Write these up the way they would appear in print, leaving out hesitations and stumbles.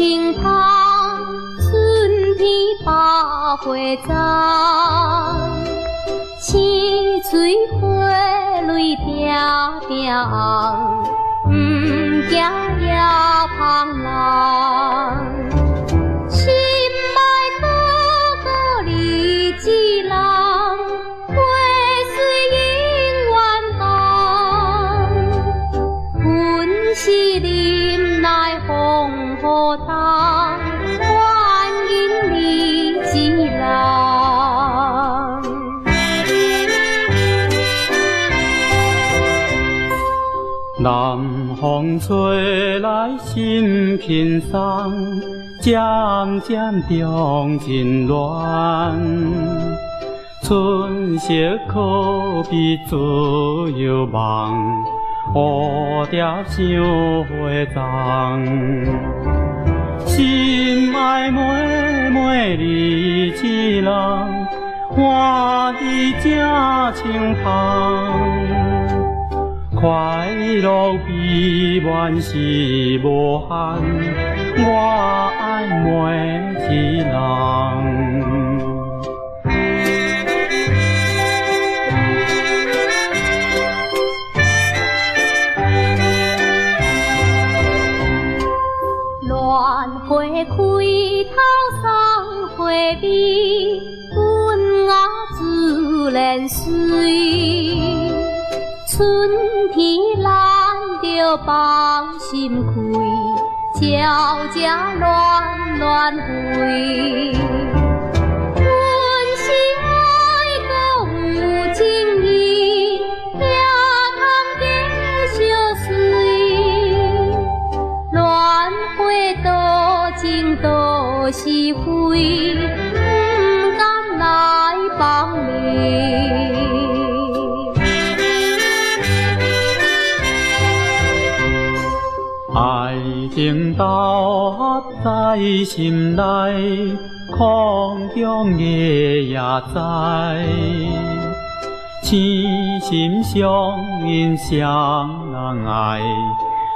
清芳，春天百花丛，青翠花蕊定定红，毋惊野芳人。心爱哥哥你一人，花水永远红。阮是林内风雨冬，欢迎你一人。南風吹來心輕鬆，漸漸中情戀。春色可比自由夢，蝴蝶像花叢。心愛妹妹你一人，歡喜正清芳。快樂美滿是無限，我愛每一人。蘭花開頭送花蜜，阮仔自然水。春天咱著放心開，鸟只乱乱飛。阮是愛閣有情意，也通加相隨。蘭花多情多是非，毋甘來放你。愛情投合在心內，空中的也知，痴心相印雙人愛，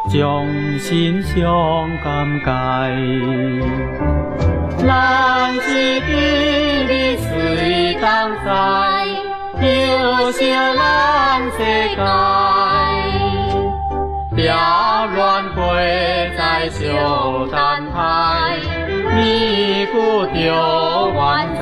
將心相感慨。咱是彼日水同在，又是咱世界。蝶恋花在相等待，年久就愿知。